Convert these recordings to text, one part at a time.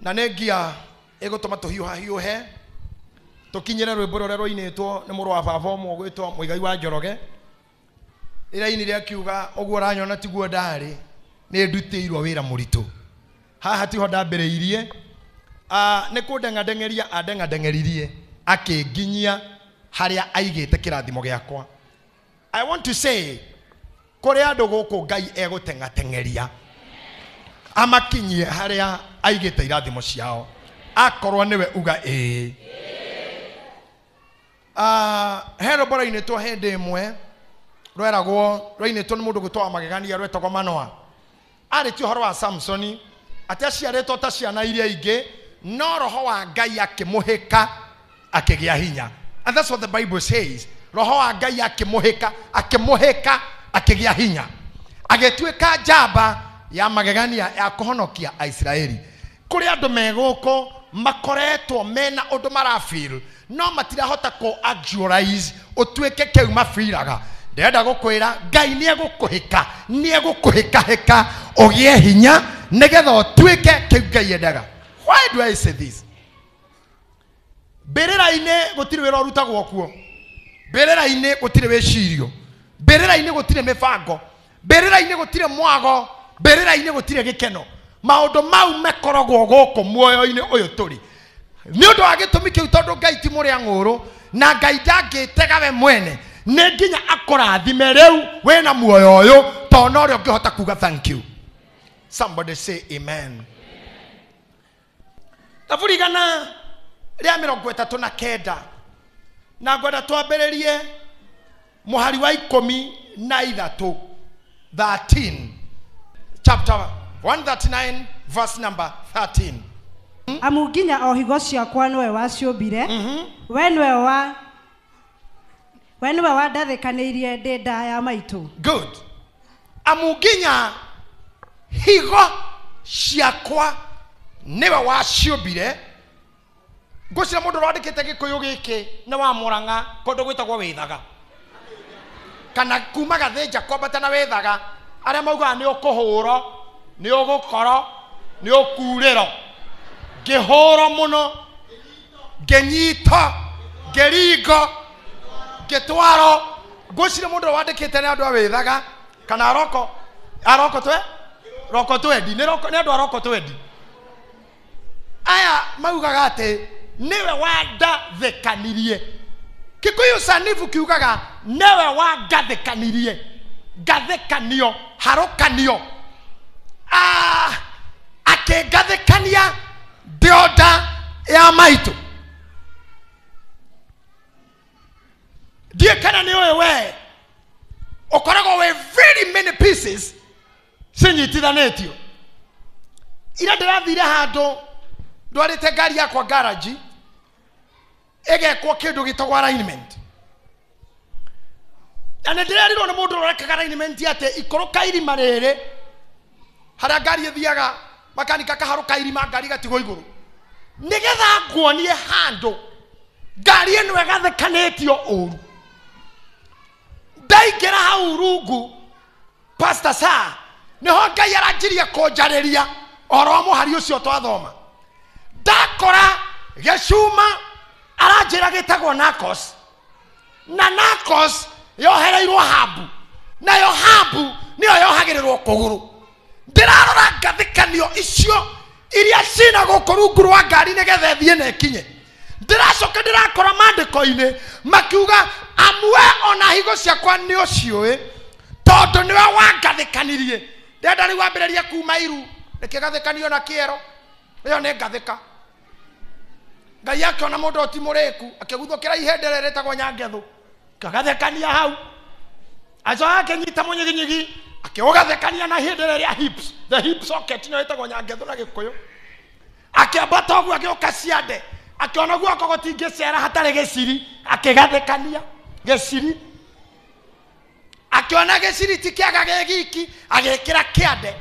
Na nĩ ngia ĩgũtũma tũhiũhahiũhe tũkinyĩre rwĩmbo rũrĩa rwainĩtwo nĩ mũrũ wa baba ũmwe ũgwĩtwo Mũigai wa Njoroge. Rĩrĩa ainire akiuga ũguo ũranyona tiguo ndarĩ, nĩ ndutĩirwo wĩra mũritũ. Haha tiho ndambĩrĩirie, nĩ kũndeng'adeng'eria andeng'adeng'eririe akĩnginyia harĩa aigĩte kĩrathimo gĩakwa. I want to say kũrĩ andũ gũkũ Ngai egũteng'ateng'eria amakinyie harĩa aigĩte irathimo ciao, akorwo nĩwe uga ĩĩ. He rwĩmbo rwainĩtwo hĩndĩ ĩmwe rweragwo rwainĩtwo nĩ mũndũ gwĩtwo wa magegania rwetagwo Manoa. Arĩtie ũhoro wa Samsoni atĩ aciarĩtwo ta ciana iria ingĩ, no roho wa Ngai akĩmũhĩka akĩgĩa hinya. And that's what the Bible says. Roho wa Ngai akĩmũhĩka, akĩmũhĩka akĩgĩa hinya, agĩtuĩka njamba ya magegania ya kũhonokia Aisiraeli. Kũrĩ andũ me gũkũ makoretwo mena ũndũ marafeel no matirahota kũ actualize ũtuĩke kĩu mabiraga. Ndĩrenda gũkwĩra Ngai nĩ egũkũhĩka, nĩ egũkũhĩkahĩka ũgĩe hinya nĩgetha ũtuĩke kĩu Ngai endaga. Why do I say this? Mbĩrĩra-inĩ gũtirĩ wĩra ũrutagwo kuo, mbĩrĩra-inĩ gũtirĩ wĩcirio, mbĩrĩra-inĩ gũtirĩ mĩbango, mbĩrĩra-inĩ gũtirĩ mwago, mbĩrĩra-inĩ gũtirĩ gĩkeno. Maũndũ mau makoragwo gũkũ muoyo-inĩ ũyũ tũrĩ. Nĩ ũndũ wa gĩtũmi kĩu, tondũ Ngai ti mũrĩa ng'ũrũ na Ngai ndangĩtega we mwene, nĩ nginya akũrathime rĩu wĩna muoyo ũyũ, tondũ no ũrĩa ũngĩhota kuga thank you. Somebody say amen. Thaburi 139, na ngwenda twambĩrĩrie mũhari wa 13, 13, chapter 139 verse number 13. Amu nginya o higo ciakwa nĩwe waciũmbire, we nĩwe wandathĩkanĩirie ndĩ nda ya maitũ. Good. Amu nginya higo ciakwa nĩwe waciũmbire. Ngwĩciria mũndũ ũrĩa wandĩkĩte gĩkũyũ gĩkĩ nĩ wa Mũrang'a, kũndũ gwĩtagwo Wĩthaga, kana kuma Gathĩnja kwambata na Wĩthaga, arĩa maugaga nĩ ũkũhũrwo, nĩ ũgũkorwo, nĩ ũkurĩrwo. Ngĩhũrwo mũno, ngĩnyitwo, ngĩringo, ngĩtwarwo. Ngwĩciria mũndũ ũrĩa wandĩkĩte nĩ andũ a Wĩthaga kana aroko, aroko twe, roko twendi, nĩ roko, nĩ andũ a roko twendi. Aya maugaga atĩ nĩwe wandathĩkanirie. Kikuyu sanifu kiugaga nĩwe wangathĩkanirie, ngathĩkanio, harũkanio. Akĩngathĩkania ndĩ nda ya maitũ. Ndiũĩ kana nĩ ũĩ we ũkoragwo wĩ very many pieces cinyitithanĩtio. Ira ndĩrathire handũ ndwarĩte ngari yakwa garage ĩgekwo kĩndũ gĩtagwo alignment, na nĩ ndĩrerirwo nĩ mũndũ ũrekaga alignment atĩ ikũrũka irima rĩrĩ harĩa ngari ĩthiaga, makanika kaharũka irima ngari ĩgatigwo igũrũ, nĩgetha nguonie handũ ngari ĩno ĩgathĩkanĩtio ũru. Ndaingĩra hau rungu, Pastor Sa, nĩho Ngai aranjirie kũnjarĩria ũhoro wa mũhari ũcio twathoma. Ndakora gĩcuma aranjĩra gĩtagwo Narcos, na Narcos yohereirwo habu, nayo habu nĩyo yohagĩrĩrwo kũgũrũ. Ndĩrarora ngathĩkanio icio iria cina gũkũ rungu rwa ngari nĩgetha ĩthiĩ na ĩkinye. Ndĩracoka ndĩrakora maandĩko-inĩ makiuga amwe ona higo ciakwa nĩ ũciũĩ, tondũ nĩwe wangathĩkanirie. Ndĩrenda rĩu wambĩrĩrie kuma iru rĩkĩgathĩkanio na kĩero, ĩyo nĩ ngathĩka. Ngai akĩona mũndũ ũyũ ti mũrĩku, akĩguthũkĩra ihĩndĩ rĩrĩ rĩtagwo nyangethu, akĩgathĩkania hau. Acoka akĩnyita mũnyiginyigi, akĩũgathĩkania na ihĩndĩ rĩrĩ rĩa hips, the hip socket nĩyo ĩtagwo nyangethu na Gĩkũyũ. Akĩambata ũguo agĩũka ciande, akĩona guoko gũtingĩcera hatarĩ gĩciri, akĩgathĩkania gĩciri. Akĩona gĩciri ti kĩaga gĩ giki, agĩkĩra kĩande.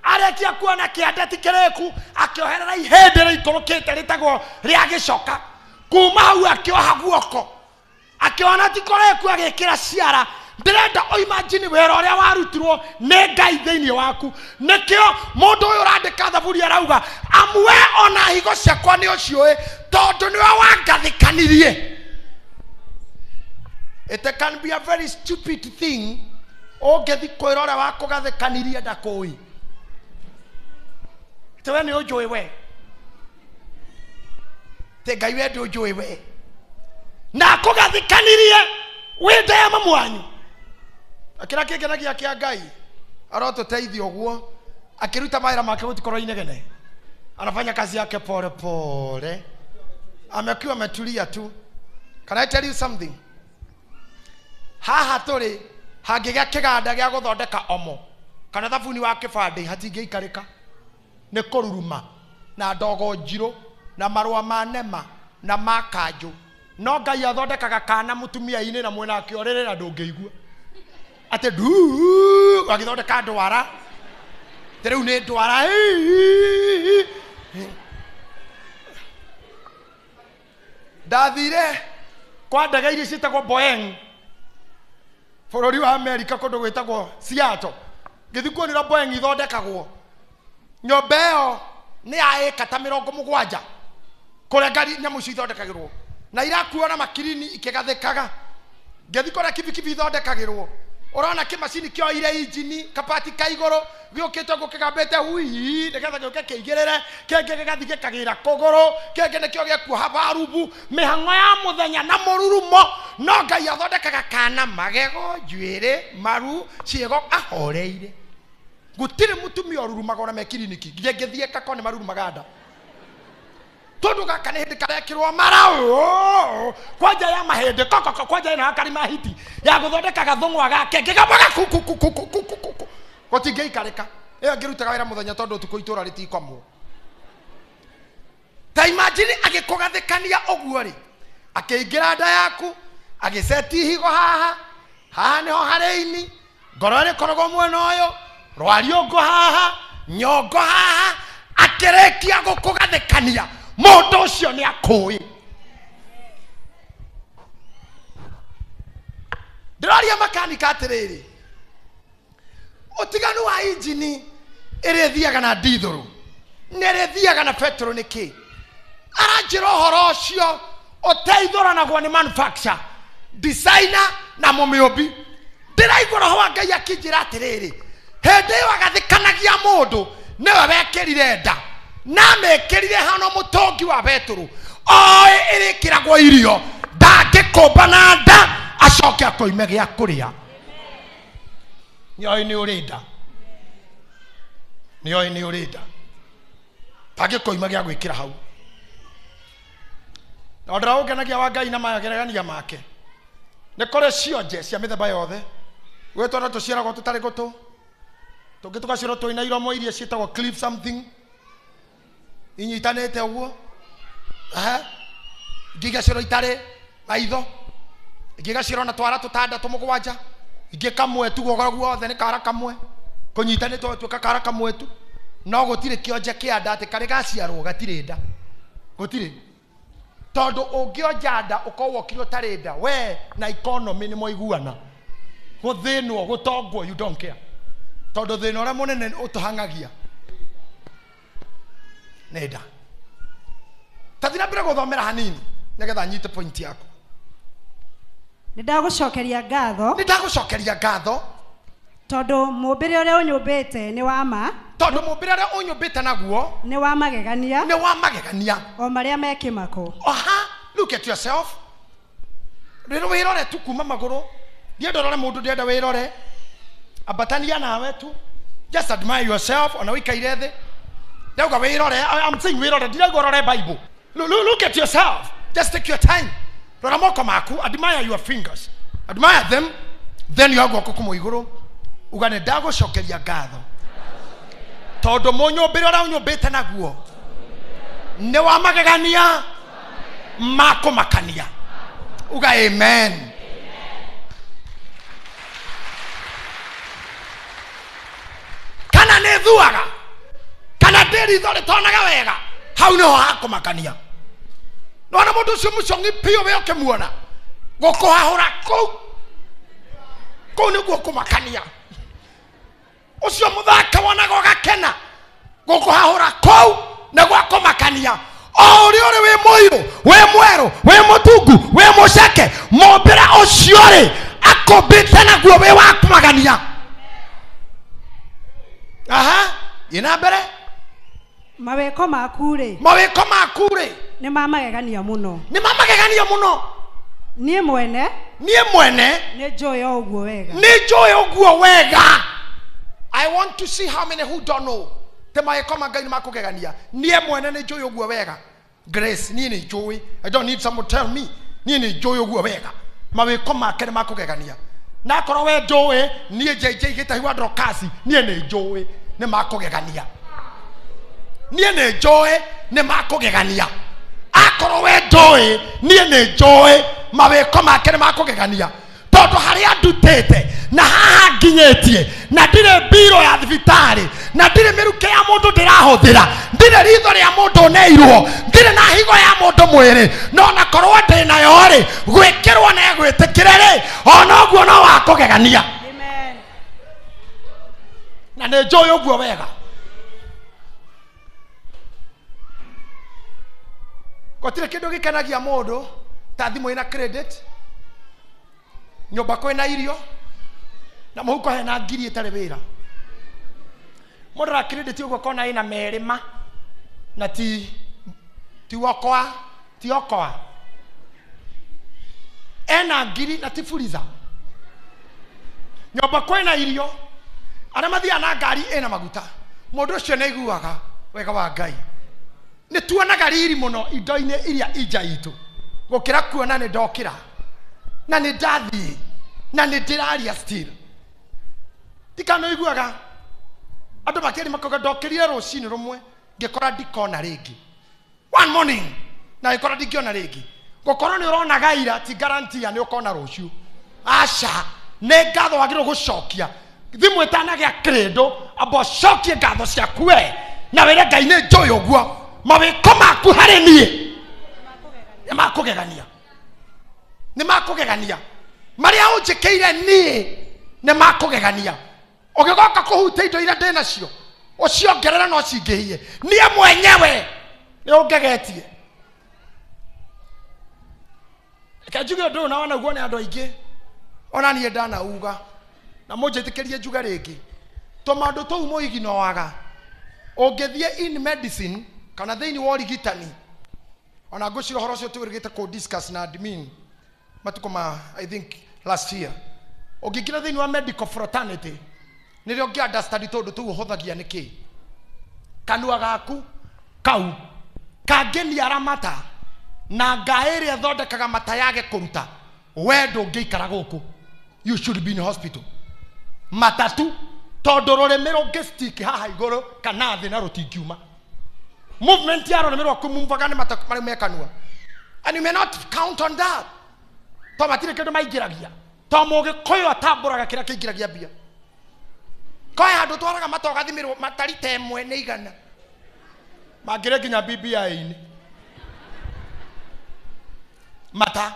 Arĩkia kuona kĩande ti kĩrĩku, akĩoherera ihĩndĩ rĩikũrũkĩte rĩtagwo rĩa gĩcoka. Kuma hau akĩoha guoko, akĩona ti kũrĩku, agĩkĩra ciara. Ndĩrenda ũimagine wĩra ũrĩa warutirwo nĩ Ngai thĩinĩ waku. Nĩkĩo mũndũ ũyũ ũrandĩka thaburi arauga amu we ona higo ciakwa nĩ ũciũĩ tondũ nĩwe wangathĩkanirie. It can be a very stupid thing ũngĩthi kwĩra ũrĩa wakũgathĩkanirie ndakũĩ. Atĩ we nĩ ũnjũĩ we, Atĩ Ngai we ndũnjũĩ we, na akũgathĩkanirie wĩ nda ya mamu wanyu. Akĩra kĩngenagia kĩa Ngai arotũteithia ũguo akĩruta mawĩra make gũtikorwo inegene, anafanya kazi yake pole pole, amekiwa ametulia tu. Can I tell you something? Haha tũrĩ hangĩgĩa kĩganda gĩa gũthondeka omo kana thabuni wa kĩbandĩ hatingĩikarĩka, nĩ kũruruma na ndogo njirũ na marũa ma nema na ma kanjũ. No Ngai athondekaga kana mũtumia-inĩ na mwena akĩorĩrĩra ndũngĩigua atĩ nduu agĩthondeka ndwara, atĩ rĩu nĩ ndwara. Ndathire kwa ndege iria ciĩtagwo Boeing bũrũri wa Amerika kũndũ gwĩtagwo Seattle, ngĩthiĩ kuonera Boeing ithondekagwo. Nyũmba ĩyo nĩ ya ĩka ta 70 kũrĩa ngari nyamũ icio ithondekagĩrwo na irakuo na makirini ikĩgathĩkaga. Ngĩthiĩ kũrĩa kibikibi ithondekagĩrwo, ũrona kĩmacini kĩoire injini kabati ka igũrũ gĩũkĩte ũguo kĩgambĩte hui nĩgetha gĩũke kĩigĩrĩre, kĩngĩ gĩgathiĩ gĩkagĩra kũgũrũ, kĩngĩ nĩkĩo gĩkuoha barubu, mĩhang'o ya mũthenya na mũrurumo. No Ngai athondekaga kana magego, njuĩrĩ, maru, ciĩgo ahoreire. Gũtirĩ mũtumia ũrurumaga ona me kiriniki, nginya ngĩthiĩ kako nĩ marurumaga nda, tondũ gaka nĩ hĩndĩ karekĩrwo mara kwanja ya mahĩndĩ kokoko, kwanja ĩno ya karima hiti ya gũthondeka gathũng'wa gake ngĩgambaga kukukukukukuku, gũtingĩikarĩka. Ĩyo ngĩrutaga wĩra mũthenya tondũ ũtukũ itũra rĩtikomwo. Ta imagine agĩkũgathĩkania ũguo rĩ, akĩingĩra nda yaku, agĩceti higo haha, haha nĩho harĩ ini, ngoro ĩrĩkoragwo mwena ũyũ, rwariũngũ haha, nyongo haha, akĩrĩkia gũkũgathĩkania mũndũ ũcio nĩ akũĩ. Ndĩroria makanika atĩrĩrĩ, ũtiganu wa injini ĩrĩa ĩthiaga na ndithũrũ na ĩrĩa ĩthiaga na petrol nĩ kĩ? Aranjĩra ũhoro ũcio ũteithũranagwo nĩ manufacturer, designer na mũmĩũmbi. Ndĩraigua roho wa Ngai akĩnjĩra atĩrĩrĩ, hĩndĩ ĩyo agathĩkanagia mũndũ nĩwe wekĩrire nda na amĩkĩrire hano mũtũngi wa betũrũ oĩ ĩrĩkĩragwo irio, ndangĩkũmba na nda acoke akoime gĩa kũrĩa. Nĩoĩ nĩ ũrĩ nda, nĩoĩ nĩ ũrĩ nda, ndangĩkoima gĩa gwĩkĩra hau. Na ndĩraũngenagia wa Ngai na mageregania make nĩ kũrĩ cionje cia mĩthemba yothe. Gwĩ twana tũciaragwo tũtarĩ gũtũ, tũngĩ tũgaciarwo twĩna iromo iria ciĩtagwo clip something inyitanĩte ũguo, ingĩ igaciarwo itarĩ maitho, ingĩ igaciarwo na twara tũtandatũ mũgwanja, ingĩ kamwe tu guoko guothe nĩ kara kamwe kũnyitanĩte ũgatuĩka kara kamwe tu. No gũtirĩ kĩonje kĩa nda atĩ karĩ gaciarwo gatirĩ nda, gũtirĩ. Tondũ ũngĩonja nda ũkorwo wokire ũtarĩ nda, we na economy nĩ mwaiguana, gũthĩnwo gũtongwo you don't care, tondũ thĩna ũrĩa mũnene ũtũhang'agia nĩ nda. Tathi na mbere gũthomera hanini nĩgetha nyite point yaku. Nĩ ndagũcokeria ngatho, nĩ ndagũcokeria ngatho tondũ mũmbĩre ũrĩa ũnyũmbĩte nĩ wa ma, tondũ mũmbĩre ũrĩa ũnyũmbĩte naguo nĩ wa magegania, nĩ wa magegania, o marĩa me kĩmako. Oha, look at yourself. Rĩrĩ wĩrore tu kuma magũrũ, ndienda ũrore mũndũ, ndienda wĩrore, ambatania nawe tu, just admire yourself ona ũikaire thĩ. Ndauga wĩrore, I'm saying wĩrore, ndirauga ũrore Bible. Look at yourself, just take your time. Rora moko maku, admire your fingers, admire them, then yoa guoko kumwe igũrũ uga nĩ ndagũcokeria ngatho tondũ mũnyũmbĩre ũrĩa ũnyũmbĩte naguo nĩ wa magegania ma kũmakania. Uga amen. Kana nĩ thuaga kana ndĩ ritho rĩtonaga wega, hau nĩho hakũmakania. Nĩwona mũndũ ũcio mũcong'i biũ we ũkĩmuona gũkũhahũra kũu Kũu nĩguo kũmakania. Ũcio mũthaka wonaga ũgakena. Gũkũhahũra kũu nĩguo kũmakania. O ũrĩa ũrĩ wĩ mũirũ, wĩ mwerũ, wĩ mũtungu, wĩ mũceke, mũmbĩre ũcio rĩ akũmbĩte naguo wĩ wa kũmagania. Aha, thiĩ na mbere. Mawĩko maku rĩ. Mawĩko maku rĩ. Nĩ ma magegania mũno. Nĩ ma magegania mũno. Niĩ mwene. Niĩ mwene. Nĩ njũĩ ũguo wega. Nĩ njũĩ ũguo wega. I want to see how many who don't know. Te mawĩko ma Ngai nĩ makũgegania. Niĩ mwene nĩ njũĩ ũguo wega. Grace, niĩ nĩ njũĩ. I don't need someone to tell me. Niĩ nĩ njũĩ ũguo wega. Mawĩko make nĩ makũgegania. Na akorwo we ndũĩ, niĩ JJ Gĩtahi wa Dorokasi, niĩ nĩ njũĩ nĩ makũgegania. Niĩ nĩ njũĩ nĩ makũgegania. Akorwo we ndũĩ, niĩ nĩ njũĩ mawĩko make nĩ makũgegania. Tondũ harĩa ndutĩte na haha nginyĩtie na ndirĩ mbiro ya thibitarĩ na ndirĩ mĩrukĩ ya mũndũ ndĩrahũthĩra, ndirĩ ritho rĩa mũndũ ũneirwo, ndirĩ na higo ya mũndũ mwĩrĩ, no na korwo ndĩ nayo rĩ, gwĩkĩrwo na gwĩtĩkĩre rĩ, ona ũguo no wa kũgegania. Amen. Na nĩ njũĩ ũguo wega. Gũtirĩ kĩndũ gĩkenagia mũndũ ta thimũ ĩna credit, nyũmba kwĩna irio, na mũhuko hena ngiri ĩtarĩ wĩra. Mũndũ ara credit ũguo kona ĩna merĩ ma na ti okoa, ti okoa. Ena ngiri na ti fuliza. Nyũmba kwĩna irio, arĩa mathiaga na ngari ĩna maguta, mũndũ ũcio nĩ aiguaga wega wa Ngai. Nĩ tuonaga riri mũno indo-inĩ iria inja itũ gũkĩra kuona nĩ ndokĩra na nĩ ndathiĩ na nĩ ndĩraria still. Tikana iguaga andũ makĩria makauga ndokĩrire rũcinĩ rũmwe ngĩkora ndikona rĩngĩ. One morning na ngĩkora ndingĩona rĩngĩ. Gũkorwo nĩ ũronaga ira ti guarantee ya nĩ ũkona rũciũ. Aca, nĩ ngatho wagĩrĩirwo gũcokia. Thimũ ĩtanagĩa kĩrĩndũ, amba ũcokie ngatho ciaku we na wĩre Ngai nĩ njũĩ ũguo. Mawĩko maku harĩ niĩ nĩ makũgegania. Nĩ makũgegania. Marĩa ũnjĩkĩire niĩ nĩ makũgegania. Ũgĩgoka kũhutia indo iria ndĩ nacio, ũciongerere no cingĩhie. Niĩ mwenyewe nĩ ũngegetie. Reke njuge ũndũ ũyũ na wanaugwo nĩ andũ aingĩ, ona niĩ ndanauga, na mũnjĩtĩkĩrie njuge rĩngĩ. Tũmaũndũ tũu mũiginoaga, ũngĩthiĩ in medicine kana thĩinĩ wa ũrigitani, ona ngwĩciria ũhoro ũcio twĩrĩgĩte kũ discuss na admin matukũ ma I think last year. Ũngĩingĩra thĩinĩ wa medical fraternity nĩrĩo ũngĩ understand tondũ tũu ũhũthagia nĩkĩ. Kanua gaku kau kangĩniara mata na ngaĩ ĩrĩa ĩthondekaga mata yage kũruta, we ndũngĩikara gũkũ. You should be in hospital. Matatu tondũ rũrĩmĩ rũngĩ stick haha igũrũ kana thĩ na rũtingiuma. Movement ya rũrĩmĩ rwaku mumvaga nĩ mata marĩa me kanua. And you may not count on that. To matirĩ kĩndũ maingĩragia. To mũgĩkũyũ atambũraga kĩrĩa kĩingĩragia mbia. Koe handũ twaraga mata ũgathimĩrwo matari ta ĩmwe nĩ igana. Mangĩrĩ nginya BBI-inĩ. Mata.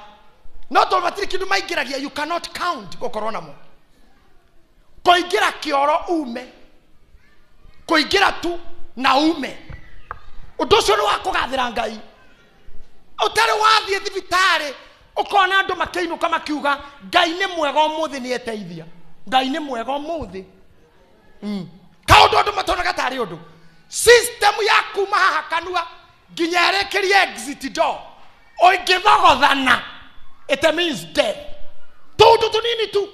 No to matirĩ kĩndũ maingĩragia, you cannot count gũkorwo namo. Kũingĩra kĩoro ume. Kũingĩra tu na ume. Ũndũ ũcio nĩ wa kũgathĩra Ngai. Ũtarĩ wathiĩ thibitarĩ ũkona andũ makĩinũka makiuga Ngai nĩ mwega ũmũthĩ nĩ eteithia. Ngai nĩ mwega ũmũthĩ. Kaũndũ andũ matonaga tarĩ ũndũ. System ya kuma haha kanua nginya ĩrĩkĩrie exit door. Ũngĩthogothana, it means death. Tũũndũ tũnini tu.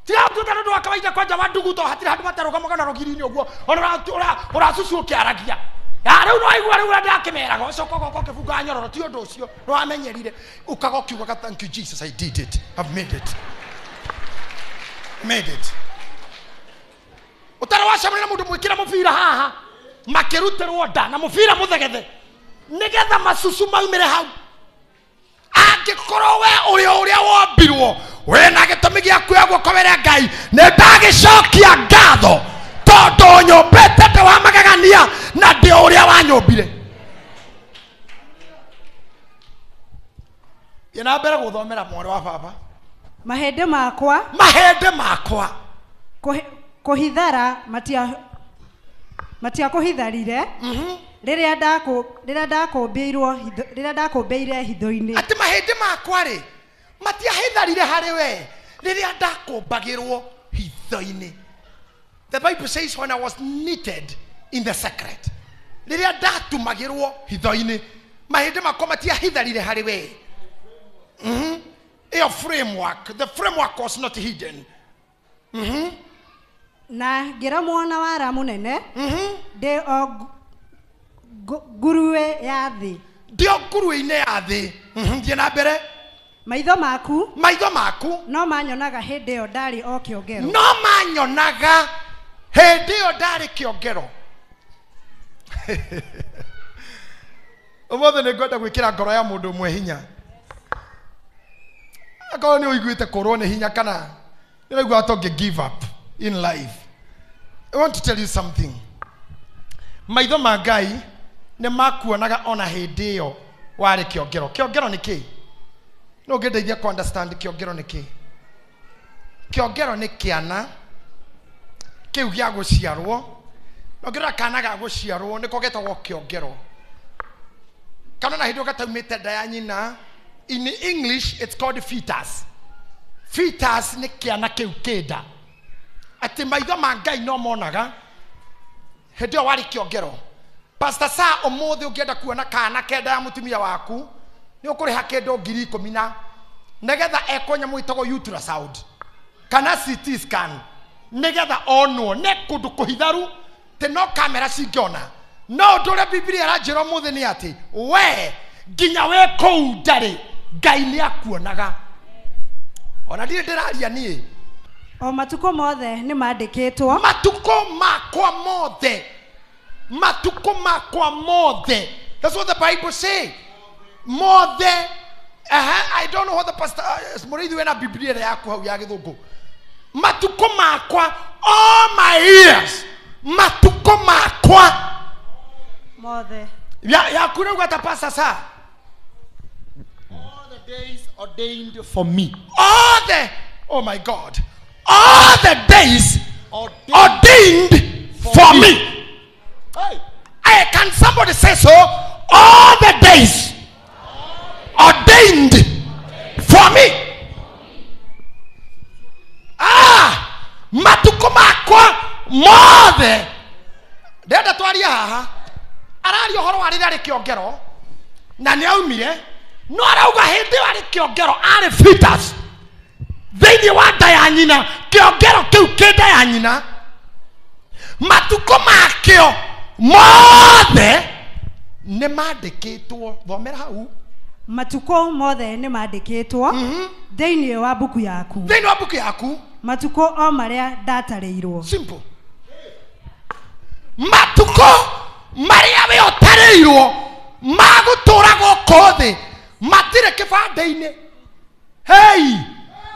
Tiga ũndũ ũndũ wa kawaida kwanja wa ndugu to hatirĩ handũ matarũgamaga na rũgiri-inĩ ũguo. Ona ũracucu ũkĩaragia. Ya rĩu no aigua rĩu ũrĩa ndakĩmeraga, ũcoka ũgoka ũkĩbunga nyororo, ti ũndũ ũcio, nĩ wamenyerire. Ũkaga ũkiugaga thank you Jesus, I did it. I've made it. Made it. Ũtarĩ wacemania na mũndũ mwĩkĩre mũbira haha, makĩrutĩrwo nda na mũbira mũthegethe, nĩgetha macucu maumĩre hau. Angĩkorwo we ũrĩ ũrĩa wombirwo, wĩna gĩtũmi gĩa kuoya guoko wĩre Ngai, nĩ ndagĩcokia ngatho tondũ nyũmbĩte ndĩ wa magegania na ndĩ ũrĩa wanyũmbire. Thiĩ na mbere gũthomera mwarĩ wa baba. Mahĩndĩ makwa. Mahĩndĩ makwa. Kũhithara matiakũhitharire. Rĩrĩa ndakũmbĩire hitho-inĩ. Atĩ mahĩndĩ makwa rĩ matiahitharire harĩ we rĩrĩa ndakũmbagĩrwo hitho-inĩ. The Bible says when I was knitted in the secret. Rĩrĩa ndatumagĩrwo hitho-inĩ mahĩndĩ makwa matiahitharire harĩ we. Your framework, the framework was not hidden. Na ngĩramwo na wara mũnene. Ndĩ o nguruwe ya thĩ. Ndĩ o nguruwe-inĩ ya thĩ. Thiĩ na mbere. Maitho maku. Maitho maku. No manyonaga hĩndĩ ĩyo ndarĩ o kĩongero. No manyonaga hĩndĩ ĩyo ndarĩ kĩongero. Ũmũthĩ nĩ ngwenda gwĩkĩra ngoro ya mũndũ ũmwe hinya. Akorwo nĩ ũiguĩte kũrwo nĩ hinya kana nĩ ũraigua ta ũngĩ give up in life. I want to tell you something. Maitho ma Ngai nĩ makuonaga ona hĩndĩ ĩyo warĩ kĩongero. Kĩongero nĩ kĩĩ? No ũngĩndeithia kũ understand kĩongero nĩ kĩĩ? Kĩongero nĩ kĩana kĩu gĩa gũciarwo. Na ũngĩrora kana ga gũciarwo nĩko getagwo kĩongero. Kana na hĩndĩ ĩyo gataumĩte nda ya nyina. In English it's called fetus. Fetus nĩ kĩana kĩu kĩnda. Atĩ maitho ma Ngai no monaga hĩndĩ ĩyo warĩ kĩongero. Pastor Sa ũmũthĩ ũngĩenda kuona kana kenda ya mũtumia waku nĩ ũkũrĩha kĩndũ 10,000 na nĩgetha ekwo nyamũ ĩtagwo ultrasound kana CT scan nĩgetha onwo nĩ kũndũ kũhitharu tĩ no kamera cingĩona. No ũndũ ũrĩa Bibilia ĩranjĩra ũmũthĩ nĩ atĩ we nginya we kũu ndarĩ Ngai nĩ akuonaga. Ona ndirĩ ndĩraria niĩ. O matukũ mothe nĩ mandĩkĩtwo. Matukũ makwa mothe. Matukũ makwa mothe. That's what the Bible say. Mothe. I don't know what the pastor mũrĩithi wena Bibilia ĩrĩa yaku hau ya gĩthũngũ. Matukũ makwa, all my years. Matukũ makwa mothe. Yaku rĩu gata pastor Sa. All the days ordained for me. All the, oh my God. All the days ordained for me. Hey. Hey, can somebody say so? All the days ordained for me. Ah, matukũ makwa mothe. Ndĩrenda twarie haha. Araria ũhoro wa rĩrĩa arĩ kĩongero na nĩ aumire, no arauga hĩndĩ ĩyo arĩ kĩongero arĩ fetus thĩinĩ wa nda ya nyina. Kĩongero kĩu kĩ nda ya nyina matukũ makĩo mothe nĩ mandĩkĩtwo. Thomera hau. Matukũ mothe nĩ mandĩkĩtwo thĩinĩ wa mbuku yaku. Thĩinĩ wa mbuku yaku. Matukũ o marĩa ndatarĩirwo. Simple. Matukũ marĩa we ũtarĩirwo ma gũtũũra gũkũ thĩ matirĩ kĩbandĩ-inĩ. Hey,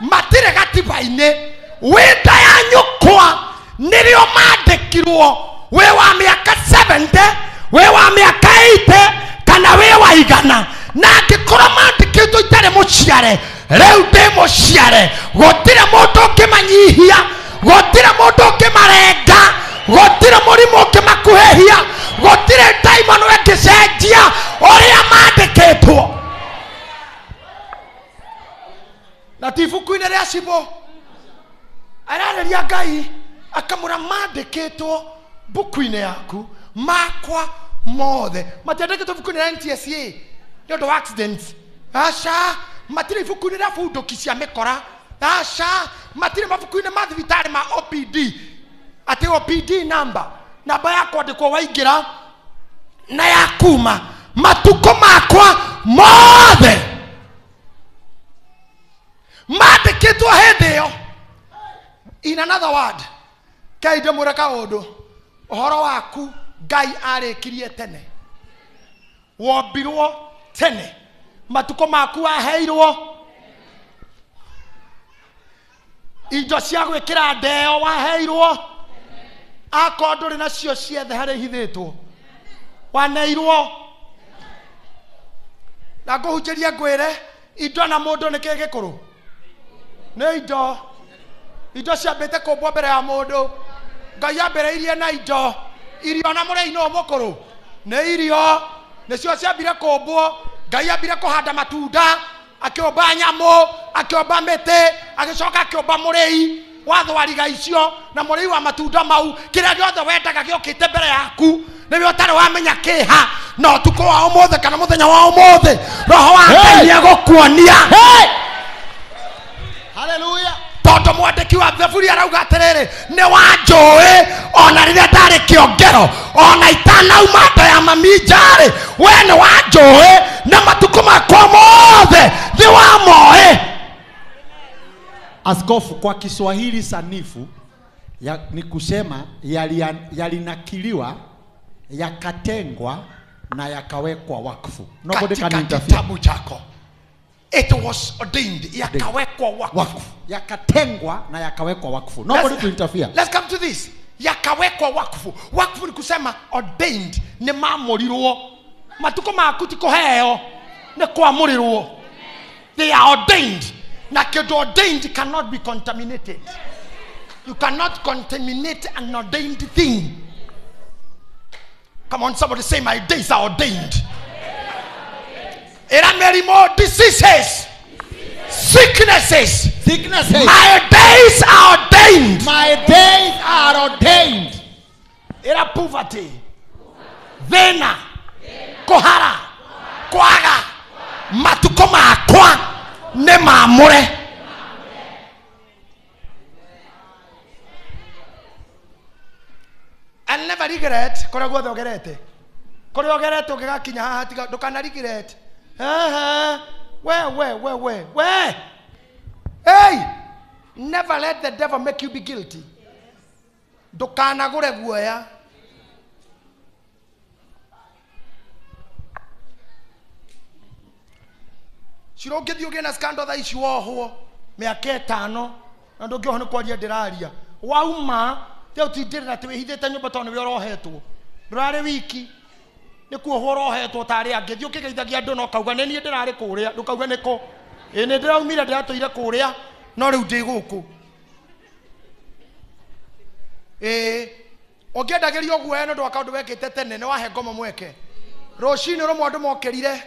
matirĩ gatiba-inĩ. Wĩ nda ya nyũkwa nĩrĩo mandĩkirwo. Wĩ wa mĩaka 70, wĩ wa mĩaka 80 kana wĩ wa igana. Na angĩkorwo mandĩkĩtwo itarĩ mũciare, rĩu ndĩ mũciare. Gũtirĩ mũndũ ũngĩmanyihia, gũtirĩ mũndũ ũngĩmarenga, gũtirĩ mũrimũ ũngĩmakuhĩhia, gũtirĩ ndaimono ĩngĩcenjia ũrĩa mandĩkĩtwo. Na ti ibuku-inĩ rĩa Cibũ ararĩria Ngai akamũra mandĩkĩtwo mbuku-inĩ yaku makwa mothe. Matiandĩkĩtwo ibuku-inĩ rĩa NTSA nĩ ũndũ wa accidents. Aca, matirĩ ibuku-inĩ rĩa bunduki cia mĩkora. Aca, matirĩ mabuku-inĩ ma thibitarĩ ma OPD. Atĩ OPD number, namba ya kwandĩkwo waingĩra na ya kuma. Matukũ makwa mothe mandĩkĩtwo hĩndĩ ĩyo. In another word, Ngai ndĩmwĩre kaũndũ, ũhoro waku Ngai arĩkirie tene. Wombirwo tene. Matukũ maku waheirwo. Indo cia gwĩkĩra ndeo waheirwo. Akorwo ndũrĩ nacio ciethe harĩa ihithĩtwo. Waneirwo. Na ngũhunjĩrie ngwĩre indo na mũndũ nĩ kĩĩ gĩkũrũ. Nĩ indo. Indo ciambĩte kũmbwo mbere ya mũndũ. Ngai ambĩrĩirie na indo. Irio na mũrĩi no mũkũrũ. Nĩ irio nĩcio ciambire kũmbwo. Ngai ambire kũhanda matunda, akĩũmba nyamũ, akĩũmba mĩtĩ, agĩcoka akĩũmba mũrĩi wa thwariga icio na mũrĩi wa matunda mau. Kĩrĩa gĩothe wendaga gĩũkĩte mbere yaku nĩwe ũtarĩ wamenya kĩha. Na ũtukũ wa ũmũthĩ kana mũthenya wa ũmũthĩ, Roho wa Ngai nĩegũkuonia. Hallelujah. Tondũ mwandĩki wa Thaburi arauga atĩrĩrĩ, nĩ wanjũĩ ona rĩrĩa ndarĩ kĩongero, ona itanauma nda ya mami njarĩ, we nĩ wanjũĩ na matukũ makwa mothe nĩ wamoĩ. Askofu, kwa Kiswahili sanifu ni kusema yalinakiliwa, yakatengwa na yakawekwa wakfu. Nobody can Katika interfere. kitabu chako. It was ordained, yakawekwa wakfu. Wakfu. Yakatengwa na yakawekwa wakfu. Nobody to interfere. Let's come to this. Yakawekwa wakfu. Wakfu ni kusema ordained, ni maamũrirwo. Matukũ maku ti kũheo, ni kwamũrĩrwo. They are ordained. Na kĩndũ ordained cannot be contaminated. You cannot contaminate an ordained thing. Come on, somebody say, my days are ordained. Era many more diseases, sicknesses. Sicknesses. My days are ordained. My days are ordained. Era poverty, thena, kohara, kwaga, matuko makwa ne maamure. I'll never regret. Kore guothe ugerete, kore ugerete ugigakinya haha, tiga ndukana regret. We we we we we. Hey, never let the devil make you be guilty. Ndukanagure guoya. Cira ũngĩthiĩ ũgĩe na scandal thaa ici wohwo mĩaka ĩtano na ndũngĩohwo nĩ kwaria ndĩraria. Wauma te ũtindĩrĩra atĩ wĩhithĩte nyũmba tondũ nĩwe ũrohetwo. Ndũrarĩ wiki, nĩ kuohwo ũrohetwo ta arĩa angĩ. Thiĩ ũkĩgeithagia andũ na ũkauga nĩ niĩ ndĩrarĩ kũrĩa, ndũkauge nĩ kũ. Ĩ nĩ ndĩraumire ndĩratũire kũrĩa no rĩu ndĩ gũkũ. Ĩ ũngĩendagĩrio guoya nĩ ũndũ wa kaũndũ wekĩte tene, nĩ wahe ngoma mweke. Rũcinĩ rũmwe andũ mokĩrire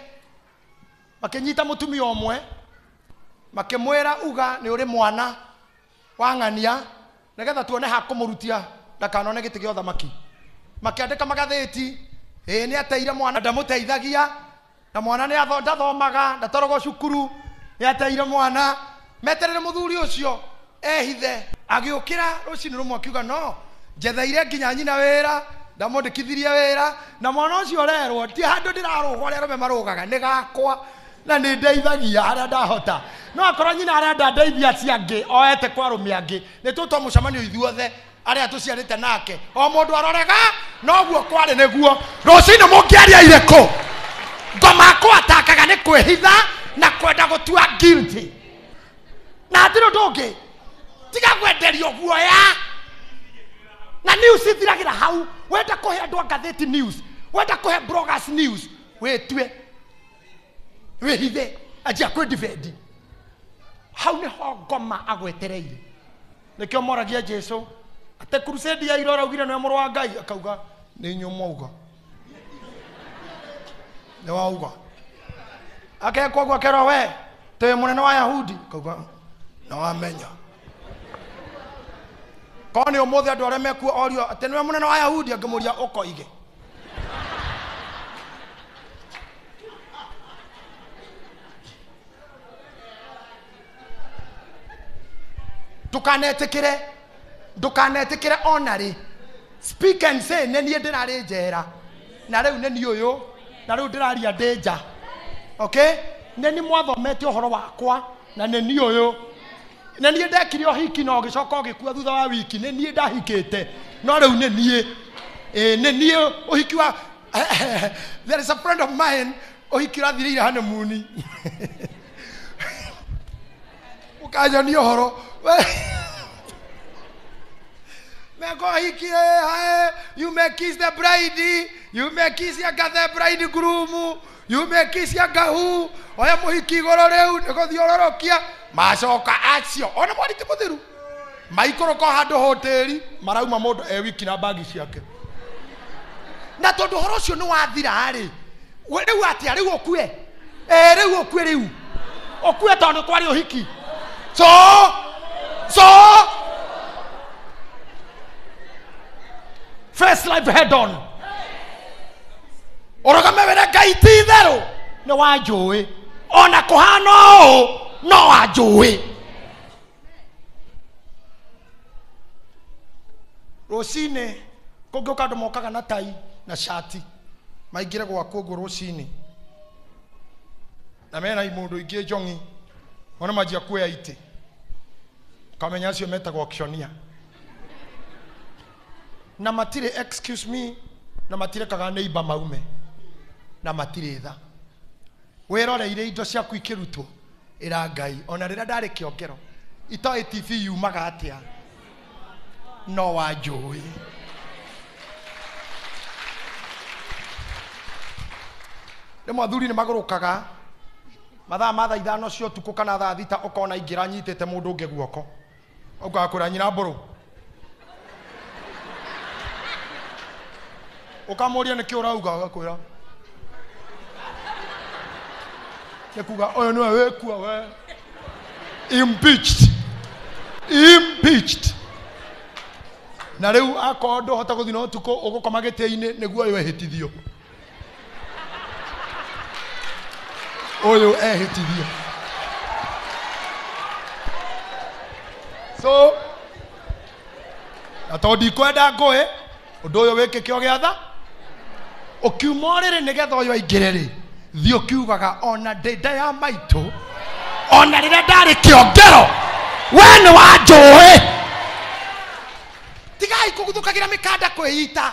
makĩnyita mũtumia ũmwe makĩmwĩra uga nĩ ũrĩ mwana wa ng'ania nĩgetha tuone ha kũmũrutia ndakanone gĩtĩ gĩa ũthamaki. Makĩandĩka magathĩti, ĩ nĩ ateire mwana, ndamũteithagia na mwana nĩ ndathomaga, ndatwaragwo cukuru, nĩ ateire mwana. Meterere mũthuri ũcio ehithe. Agĩũkĩra rũcinĩ rũmwe akiuga no njetheire nginya nyina wĩra, ndamwandĩkithirie wĩra na mwana ũcio ũrerwo ti handũ ndĩrarũga ũrĩa arũme marũgaga nĩ gakwa na nĩ ndeithagia harĩa ndahota. No akorwo nyina arenda ndeithia acio angĩ oete kwa arũme angĩ, nĩ tũtwa mũcemanio ithuothe arĩa tũciarĩte nake, o mũndũ arorega noguo kwarĩ nĩguo. Rũcinĩ mũngĩaria irĩkũ? Ngoma akũatakaga nĩ kwĩhitha na kwenda gũtua guilty. Na hatirĩ ũndũ ũngĩ tiga kwenderio guoya. Na news ithiragĩra hau. Wenda kũhe andũ a ngathĩti news, wenda kũhe bloggers news, wĩtue wĩhithe anjia kwĩ-defend. Hau nĩho ngoma agwetereire. Nĩkĩo moragia Jesu atĩ crusade ya ira ũraugire nĩwe mũrũ wa Ngai, akauga nĩ inyuĩ mwauga, nĩ wauga. Akekwo ũguo akerwo we tĩ mũnene wa Yahudi, akauga nĩ wamenya. Korwo nĩ ũmũthĩ andũ arĩa mekuo orio atĩ nĩwe mũnene wa Yahudi, angĩmũria ũkoige. Ndũkanetĩkĩre, ndũkanetĩkĩre ona rĩ. Speak and say, nĩ niĩ ndĩrarĩ njera na rĩu nĩ niĩ ũyũ na rĩu ndĩraria ndĩ nja. Okay? Nĩ niĩ mwathomete ũhoro wakwa na nĩ niĩ ũyũ. Nĩ niĩ ndekire ũhiki na ũgĩcoka ũgĩkua thutha wa wiki, nĩ niĩ ndahikĩte no rĩu nĩ niĩ. Ĩ nĩ niĩ ũhiki wa there is a friend of mine ũhiki ũrathirĩire honeymoon. Ũkanyonia ũhoro. Mekohiki, you may kiss the bride, you may kiss your the bridegroom, you may kiss your gahu. Oya muhiki igũrũ rĩu nĩgũthiũrũrũkia. Macoka acio ona mwari ti muthiru maikũrũka handũ hoteli marauma mũndũ e wiki na bagi ciake. Na tondũ ũhoro ũcio nĩ wathira rĩ, rĩu atĩa rĩu ũkue? Rĩu ũkue rĩu ũkue tondũ kwarĩ ũhiki. So face life head on. Ũrũgame wĩre Ngai ti itherũ nĩ wanjũĩ, ona kũhana ũũ no wanjũĩ. Rũcinĩ kũngĩũka andũ mokaga na tai na cati maingĩre gwaku ũguo rũcinĩ, na mena imũndũ ingĩ njong'i ona manjia kuoya itĩ, ũkamenya acio metagwo auctioneer. Na matirĩ excuse me, na matirekaga neighbor maume, na matirĩ tha. Wĩroreire indo ciaku ikĩrutwo, ĩra Ngai ona rĩrĩa ndarĩ kĩongero itoĩ TV yumaga atĩa, no wanjũĩ. Rĩmwe athuri nĩ magũrũkaga mathaa ma thaa 5 cia ũtukũ kana thaa 6, ũkona ingĩra nyitĩte mũndũ ũngĩ guoko, ũkaga kwĩra nyina mbũrũ, ũkamũria nĩkĩ ũrauga, agakwĩra nĩ kuga ũyũ nĩwe wĩkua we. Impeached, impeached. Na rĩu akorwo ndũhota gũthiĩ na ũtukũ ũgũkoma gĩtĩ-inĩ nĩguo ũyũ ehĩtithio, ũyũ ehĩtithio. So na tondũ ndikwenda ngũĩ ũndũ ũyũ wĩkĩke ũgĩatha, ũkiuma ũrĩrĩ nĩgetha ũyũ aingĩre rĩ, thiĩ ũkiugaga ona ndĩ nda ya maitũ, ona rĩrĩa ndarĩ kĩongero, we nĩ wanjũĩ. Tigai kũguthũkagĩra mĩkanda kwĩita.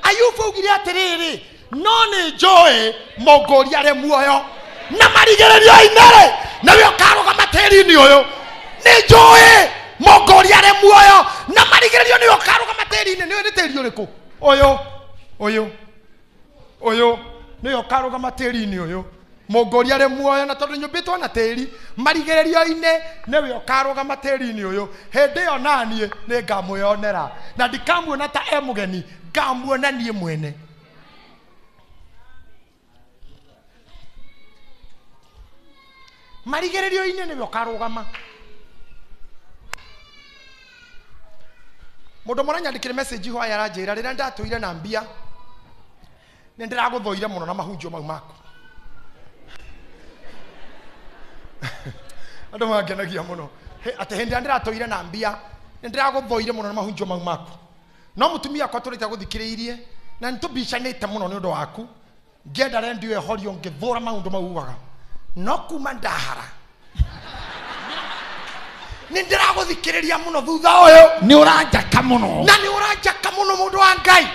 Ayubu augire atĩrĩrĩ, no nĩ njũĩ mũngũria arĩ muoyo na marigĩrĩrio-inĩ rĩ, nĩwe ũkarũgama tĩri-inĩ ũyũ. Nĩ njũĩ mũngũria arĩ muoyo na marigĩrĩrio nĩwe ũkarũgama tĩri-inĩ. Nĩwe nĩ tĩri ũrĩkũ? Ũyũ, ũyũ, ũyũ nĩwe ũkarũgama tĩri-inĩ ũyũ. Mũngũria arĩ muoyo, na tondũ nyũmbĩtwo na tĩri, marigĩrĩrio-inĩ nĩwe ũkarũgama tĩri-inĩ ũyũ. Hĩndĩ ĩyo naniĩ nĩ ngamwĩonera, na ndikamuona ta e mũgeni, ngamuona niĩ mwene. Marigĩrĩrio-inĩ nĩwe ũkarũgama. Mũndũ ũmwe aranyandĩkĩre message ho aya aranjĩra rĩrĩa ndatũire na mbia nĩ ndĩragũthũire mũno na mahunjio mau maku. Andũ mangenagia mũno atĩ hĩndĩ ĩrĩa ndĩratũire na mbia nĩ ndĩragũthũire mũno na mahunjio mau maku. No mũtumia akwa tũrĩte gũthikĩrĩirie na nĩ tũmbicanĩte mũno nĩ ũndũ waku, ngĩenda rendio ĩhorio ngĩthũra maũndũ mau ugaga, no kuma ndahara nĩ ndĩragũthikĩrĩria mũno thutha ũyũ. Nĩ ũranjaka mũno. Na nĩ ũranjaka mũno mũndũ wa Ngai,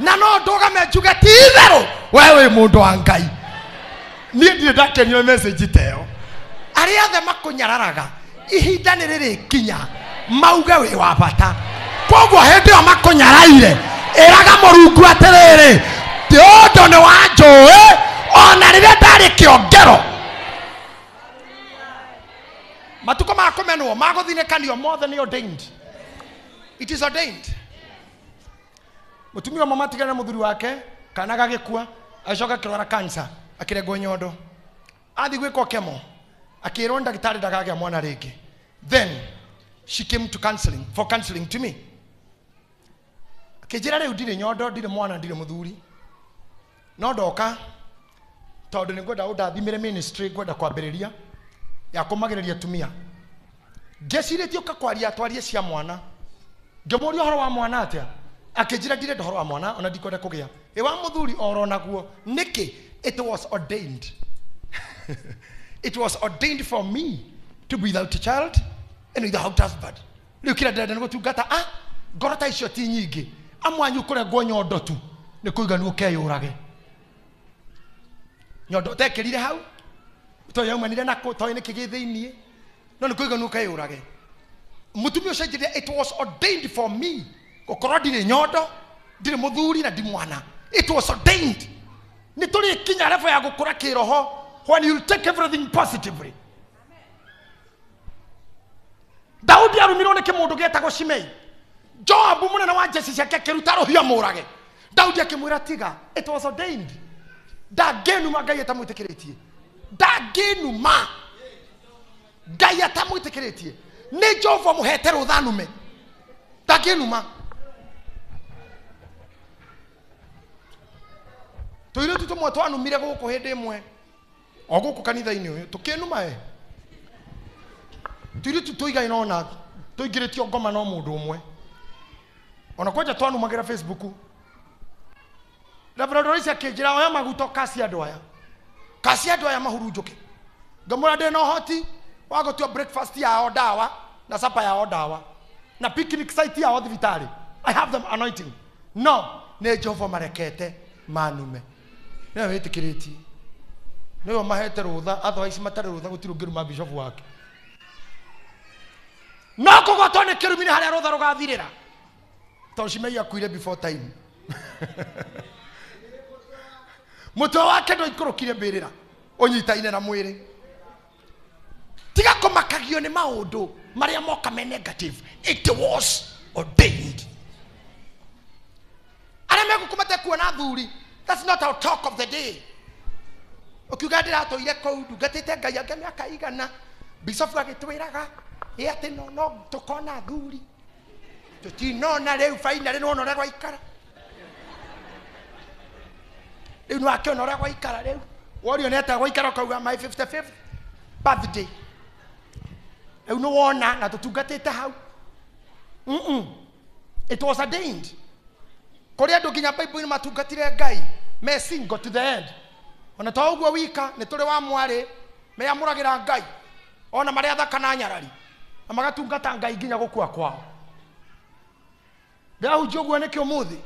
na no ndũgame njuge ti itherũ we wĩ mũndũ wa Ngai. Niĩ ndirĩ ndakenio message ta ĩyo. Arĩa othe makũnyararaga ihinda nĩ rĩrĩkinya mauge wĩ wa bata. Koguo hĩndĩ ĩyo makũnyaraire, ĩraga Mũrungu atĩrĩrĩ, ti ũndũ nĩ wanjũĩ ona rĩrĩa ndarĩ kĩongero. Matukũ ma kũmenwo magũthinĩkanio mothe nĩ ordained. It is ordained. Mũtumia ũmwe matigana na mũthuri wake kana gagĩkua, agĩcoka akĩrwara cancer, akĩrengwo nyondo. Athiĩ gwĩkwo chemo, akĩrwo ndagĩtarĩ ndakagĩa mwana rĩngĩ. Then she came to counseling, for counseling to me. Akĩnjĩra rĩu ndirĩ nyondo, ndirĩ mwana, ndirĩ mũthuri, no ndoka tondũ nĩ ngwenda ũndathimĩre ministry ngwenda kwambĩrĩria ya kũmagĩrĩria atumia. Ngecirĩtie ũka kwaria twarie cia mwana. Ngĩmũria ũhoro wa mwana atĩa, akĩnjĩra ndirenda ũhoro wa mwana ona ndikwenda kũgĩa. Ĩ wa mũthuri oro naguo nĩkĩ? It was ordained. It was ordained for me to be without a child and without husband. Rĩu kĩrĩa ndĩrenda nĩ gũtungata. Ngoro ta icio ti nyingĩ. Amwe anyu kũrengwo nyondo tu nĩ kũiganu ũkeyũrage. Nyondo ũtekĩrire hau, toĩ yaumanire nakũ, toĩ nĩkĩ gĩ thĩiniĩ, no nĩ kũiganu ũkeyũrage. Mũtumia ũcio anjĩrire it was ordained for me gũkorwo ndirĩ nyondo, ndirĩ mũthuri na ndi mwana. It was ordained. Nĩ tũrĩkinya level ya gũkũra kĩroho when you take everything positively. Daudi arumirwo nĩ kĩmũndũ gĩetagwo Shimei. Joabu mũnene wa jeshi ciake akĩruta rũhiũ amũrage. Daudi akĩmwĩra tiga, it was ordained. Ndangĩnuma Ngai atamwĩtĩkĩrĩtie. Ndangĩnuma Ngai atamwĩtĩkĩrĩtie. Nĩ Jehova mũhete rũtha nume. Ndangĩnuma. Tũirĩtu tũmwe twanumire gũkũ hĩndĩ ĩmwe o gũkũ kanitha-inĩ ũyũ tũkĩnuma e tũirĩtu tũigaine ona tũingĩrĩtio ngoma no mũndũ ũmwe ona kwanja twanumagĩra Facebook. Reverend Royce akĩnjĩra oya maguta ũkacie andũ aya, kacie andũ aya mahurunjũke. Ngamwĩra ndĩna ũhoti wa gũtua breakfast yao ndawa na supper yao ndawa na picnic site yao thibitarĩ. I have them anointing. No nĩ Jehova marekete manume. Nĩwe wĩtĩkĩrĩtie, nĩwe mahete rũtha, otherwise matarĩ rũtha gũtirĩ ũngĩruma bishop wake. No kũgwatwo nĩ kĩrumi nĩ harĩa rũtha rũgathirĩra, tondũ Shimei akuire before time. Mũtwe wake ndwaikũrũkire mbĩrĩra, ũnyitaine na mwĩrĩ. Tiga kũmakagio nĩ maũndũ marĩa moka me negative. It was ordained. Arĩa megũkũ kuona athuri, that's not our talk of the day. Ũkiuga ndĩratũire kũu ndungatĩte Ngai angĩ mĩaka igana, bishop agĩtwĩraga ĩ atĩ no no tũkona athuri, tũtinona rĩu finally nĩwona ũrĩa gwaikara. Rĩu nĩwakĩona ũrĩa gwaikara rĩu. Worio nĩ atĩa gwaikara ũkauga my 55th birthday. Rĩu nĩwona na tũtungatĩte hau. It was ordained. Kũrĩ andũ nginya Bible-inĩ matungatire Ngai me single to the end. Ona to ũguo wika nĩ tũrĩ wa mwarĩ meyamũragĩra Ngai ona marĩa athaka na nyarari na magatungata Ngai nginya gũkua kwao. Ndĩrahunjia ũguo nĩkĩ ũmũthĩ?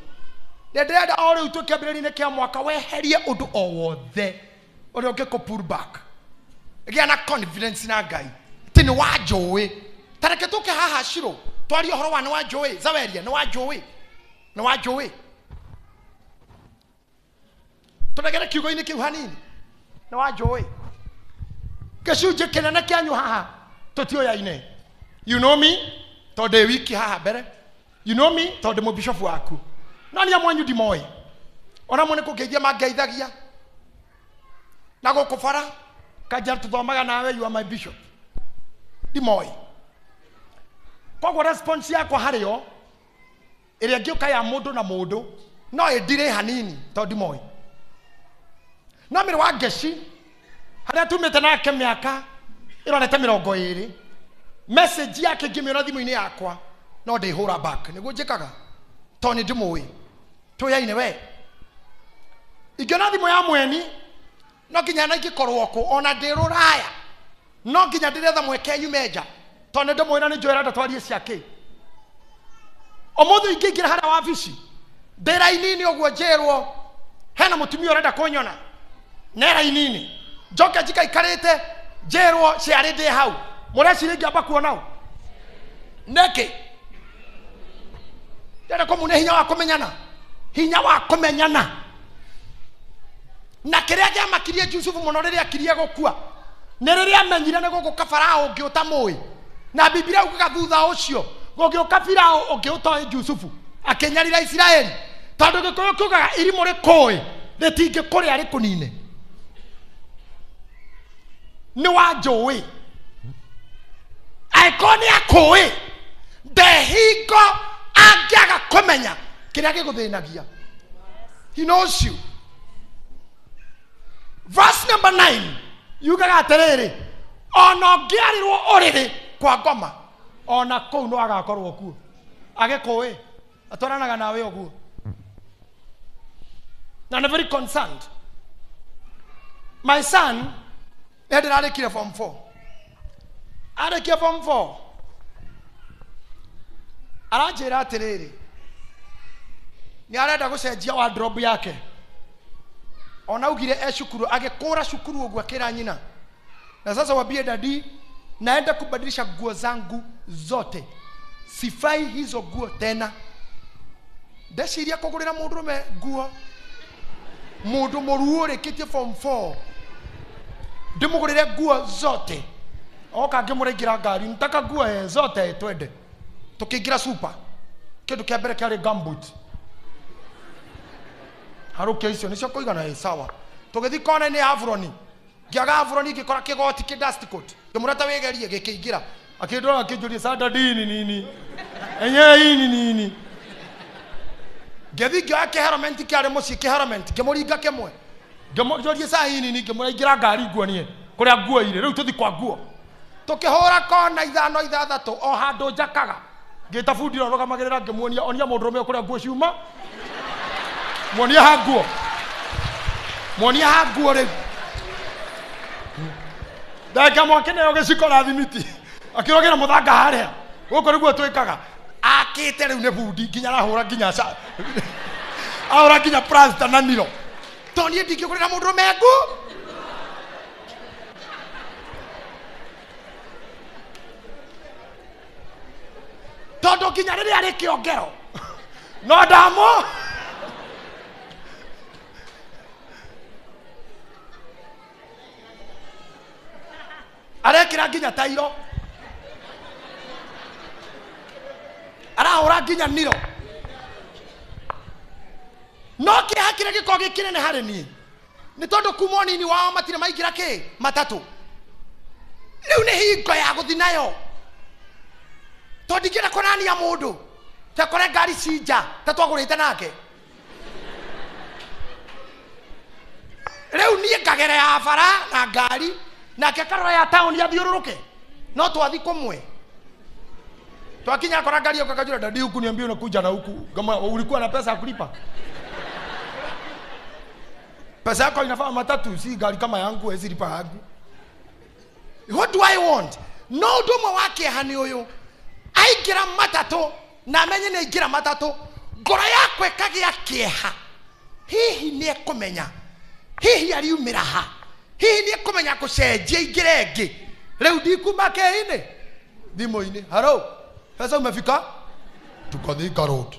Ndĩrenda o rĩu twĩ kĩambĩrĩria-inĩ kĩa mwaka weherie ũndũ o wothe ũrĩa ũngĩkũ pull back. Gĩa na confidence na Ngai atĩ nĩ wanjũĩ. Ta reke tũke haha Shiro twarie ũhoro wa nĩ wanjũĩ. Zaweria nĩ wanjũĩ, nĩ wanjũĩ. Tũregere kiugo-inĩ kĩu hanini. Nĩ wanjũĩ. Gĩcunjĩ kĩnene kĩanyu haha tũtiũyaine. You know me tondũ ndĩ wiki haha mbere. You know me tondũ ndĩ mũbishofu waku. No niĩ amwe anyu ndimoĩ. Ona amwe nĩ kũngeithia mangeithagia na gũkũ bara kanja tũthomaga nawe, you are my bishop. Ndimoĩ. Koguo response yakwa harĩ o ĩrĩa ngĩũka ya mũndũ na mũndũ no ĩndire hanini tondũ ndimoĩ. No mĩrĩ wa Ngeci harĩa tumĩte nake mĩaka ĩrorete 20, message yake ngĩmĩona thimũ-inĩ yakwa no ndĩhũra back. Nĩguo njĩkaga tondũ nĩ ndĩmũĩ. Tũyaine we. Ingĩona thimũ ya mweni no nginya na ingĩkorwo kũ ona ndĩ rũraya no nginya ndĩretha mweke nyume nja tondũ nĩ ndĩmũĩ na nĩ njũĩ arenda twarie ciake. Ũmũthĩ ingĩingĩra harĩa wabici ndĩ raini-inĩ ũguo njĩrwo hena mũtumia ũrenda kũnyona ne raini-inĩ, njoke njikaikarĩte njĩrwo ciarĩ ndĩ hau, mũreciria ingĩamba kuona ũ? Nĩkĩ? Ndĩrenda kũmune hinya wa kũmenyana, hinya wa kũmenyana. Na kĩrĩa kĩamakirie Jusufu mũno rĩrĩa akirie gũkua nĩ rĩrĩa amenyire nĩ gũgũka Farao ũngĩ ũtamũĩ. Na Biblia ugaga thutha ũcio gũgĩũka Farao ũngĩ ũtoĩ Jusufu akĩnyarira Isiraeli, tondũ Gĩkũyũ kiugaga irimũ rĩkũĩ rĩtingĩkũrĩa rĩkũnine. Nĩ wanjũĩ, angĩkorwo nĩ akũĩ ndehingo angĩaga kũmenya kĩrĩa gĩgũthĩnagia. He knows you. Verse number 9 yugaga atĩrĩrĩ, ona ũngĩarĩrwo ũrĩrĩ kwa ngoma ona kũu no agakorwo kuo agĩkũĩ, atwaranaga nawe ũguo na nĩ very concerned. My son nĩ ndĩrarĩkire form 4, arĩkia form 4 aranjĩra atĩrĩrĩ, nĩ arenda gũcenjia wardrobe yake. Ona augire e cukuru, agĩkũra cukuru ũguo akĩra nyina, na sasa wambie dadi, naenda kubadilisha nguo zangu zote, sifai hizo nguo tena. Ndeciria kũgũrĩra mũndũrũme nguo, mũndũ mũruo ũrĩkĩtie form 4 ndĩmũgũrĩre nguo zote. Oka ngĩmũraingĩra ngari nitaka nguo zote twende. Tũkĩingĩra super. Kĩndũ kĩa mbere kĩarĩ gumboot. Harũkia icio nĩcio kũigana sawa. Tũgĩthiĩ kona-inĩ ya Avroni. Ngĩaga Avroni ngĩkora kĩgoti kĩ dust coat. Ngĩmũra ta wĩgerie gĩkĩingĩra. Akĩndora akĩnjũria sanda dini nini. Enyewe hii ni nini? Ngĩthiĩ ngĩoya kĩheromenti kĩarĩ mũciĩ kĩheromenti ngĩmũringa kĩmwe. Ngĩmũnjũria saa hii nini ngĩmũraingĩra ngari nguonie kũrĩa nguo irĩ rĩu tũthiĩ kwa nguo. Tũkĩhũra kona ithano ithathatũ o handũ njakaga. Ngĩta bundi ũrĩa ũrũgamagĩrĩra ngĩmuonia onia mũndũrũme ũyũ kũrĩa nguo ciuma. Muonia ha nguo. Muonia ha nguo rĩu. Ndagĩka mwakĩneo gĩciko na thimiti. Akĩrogera mũthanga harĩa. Gũkũ nĩguo twĩkaga. Akĩte rĩu nĩ bundi nginya arahũra nginya ahũra nginya plaster na niro. To niĩ ndingĩgũrĩra mũndũrũme nguo. Tondũ nginya rĩrĩa arĩ kĩongero no ndamũ arekĩra nginya tairo arahũra nginya niro no kĩeha kĩrĩa gĩkoragwo gĩ kĩnene harĩ niĩ nĩ tondũ kuma ũnini wao matirĩ maingĩra kĩ matatũ rĩu nĩ hingo ya gũthiĩ nayo tondũ ndingĩenda kũnania mũndũ takore ngari ci nja ta twagũrĩte nake rĩu niĩ ngagera ya bara na ngari nake akarora ya taũni athiũrũrũke no twathi kũmwe twakinya akora ngari ĩyo kakanjũra dadi huku niambie unakuja na huku kama ulikuwa na pesa ya kulipa pesa yako inafaa matatu si gari kama yangu haiwezi lipa yangu. What do I want? No ũndũ ũmwe wa kĩeha nĩ ũyũ aingĩra matatũ na amenye nĩ aingĩra matatũ ngoro yakwa ĩkagĩa kĩeha hihi nĩ ekũmenya hihi ariumĩra ha hihi nĩ ekũmenya gũcenjia aingĩre ĩngĩ rĩu ndikuma kĩ-inĩ thimũ-inĩ haro pesa umefika tuko Thika Road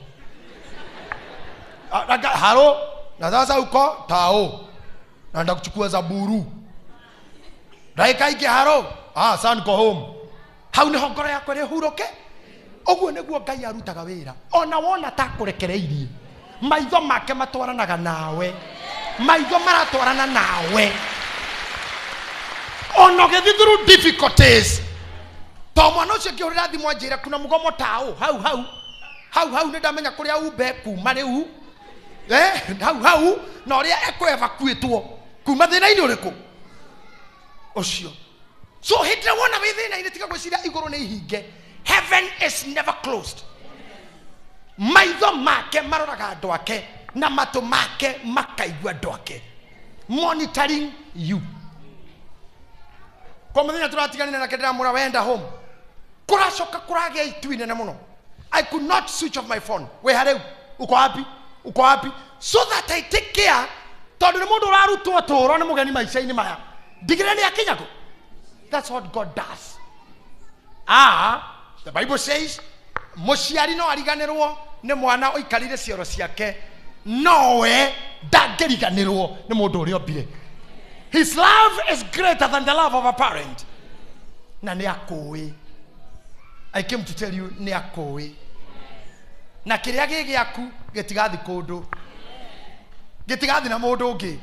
haro na sasa uko tao naenda kuchukua zaburu dakika ingĩ haro sasa niko home hau nĩho ngoro yakwa ĩrĩhurũke ũguo nĩguo Ngai arutaga wĩra ona wona ta kũrekereirie maitho make matwaranaga nawe maitho maratwarana nawe ona ũgĩthiĩ through difficulties to mwana ũcio ngĩhũrĩra thimũ anjĩre kuna mũgomo tao hau hau hau hau nĩ ndamenya kũrĩa umbe kuma rĩu hau hau na ũrĩa ekũ-evacuĩtwo kuma thĩna-inĩ ũrĩkũ ũcio. So hĩndĩ ĩrĩa wona wĩ thĩna-inĩ tiga gwĩciria igũrũ nĩ ihinge. Heaven is never closed. Maitho make maroraga andũ ake na matũ make makaigua andũ ake. Monitoring you. Kwa mũthenya tũratiganire nake ndĩramwĩra wenda home kũracoka kũragĩa itu inene mũno. I could not switch off my phone. Wĩ ha rĩu? Uko wapi? Uko wapi? So that I take care tondũ nĩ mũndũ ũrarutwo tũũro nĩ mũgeni maica-inĩ maya ndigĩrĩre nĩ akinya kũ. That's what God does. The Bible says mũciari no ariganĩrwo nĩ mwana ũikarire cioro ciake nowe ndangĩriganĩrwo nĩ mũndũ ũrĩa ombire. His love is greater than the love of a parent. Na nĩ akũĩ. I came to tell you nĩ akũĩ. Na kĩrĩa gĩ gĩaku gĩtigathi kũndũ. Gĩtigathi na mũndũ ũngĩ.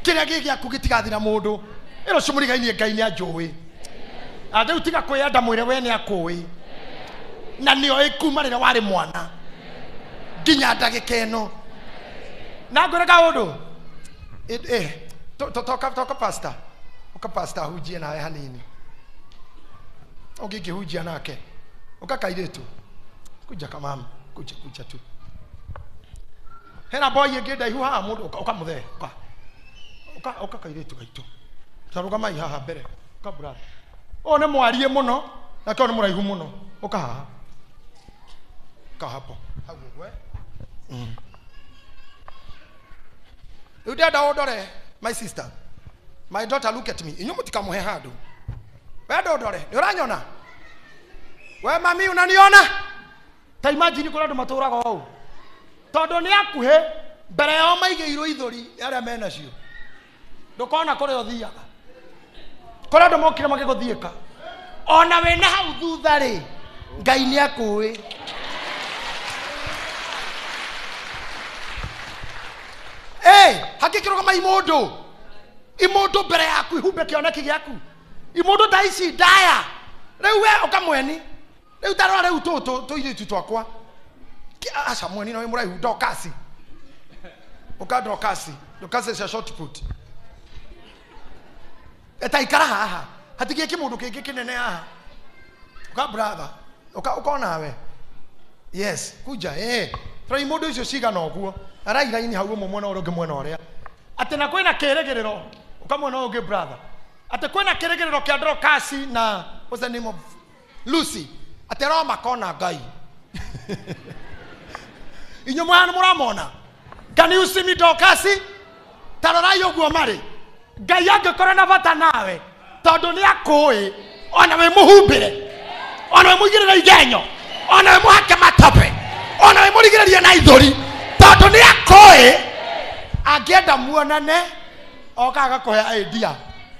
Kĩrĩa gĩ gĩaku gĩtigathi na mũndũ. Ĩno cio mũrigainie Ngai nĩ anjũĩ. Rĩu tiga kwĩyenda mwĩre we nĩ akũĩ. Na nĩoĩ kuma rĩrĩa warĩ mwana nginya ndagĩka ĩno. Na ngwĩre kaũndũ. Toka pastor. Ũka pastor hunjie nawe hanini. Ũngĩkĩhunjia nake. Ũka kairĩtu. Kuja kamama. Kuja kuja tu. Hena boy ĩngĩ ndaihu haha mũndũ ũka mũthee. Ũka. Ũka kairĩtu gaitũ. Tarũgamai haha mbere. Ũka brother. Ũyũ nĩ mwarie mũno nake ũyũ nĩ mũraihu mũno. Ũka haha. Ũka hapo. Hau ũguo. Rĩu ndĩrenda ũndore my sister. My daughter look at me. Inyuĩ mũtikamũhe handũ. We ndũndore, nĩ ũranyona? We mami unaniona? Ta imagine kũrĩa andũ matũraga ũũ. Tondũ nĩ akuhĩ mbere yao maigĩirwo ithũri arĩa menacio. Ndũkona kũrĩa ũthiaga. Kũrĩa andũ mokire magĩgũthiĩka. Ona wĩna hau thutha rĩ, Ngai nĩ akũĩ. Hakĩkĩrũgama imũndũ. Imũndũ mbere yaku ihumbe kĩoneki gĩaku. Imũndũ ta ici ndaya. Rĩu we ũkamweni. Rĩu ta rora rĩu tũtũ tũirĩtu twakwa. Aca mweni no wĩ mũraihu Dorcas. Ũka Dorcas. Dorcas is a short put. Eta ikara haha. Hatigie kĩmũndũ kĩngĩ kĩnene haha. Ũka brother. Ũka ũkona we. Yes, kuja Tũra imũndũ icio cigana ũguo. Arairaini hau ũmwe mwena ũrĩa ũngĩ mwena ũrĩa. Atĩ na kwĩna kĩrĩgĩrĩro. Ũka mwena ũyũ ũngĩ brother. Atĩ kwĩna kĩrĩgĩrĩro kĩa Dorcas na what's the name of Lucy. Atĩ ro makona Ngai. Inyuĩ mwana mũramona. Can you see me Dorcas? Ta rorai ũguo marĩ. Ngai angĩkorwo na bata nawe tondũ nĩ akũĩ ona wĩ mũhumbĩre, ona wĩ mũigĩrĩre igenyo, ona wĩ mũhake matope, ona wĩ mũrigĩrĩrie na ithũri, tondũ nĩ akũĩ. Angĩenda muonane oka agakũhe idea,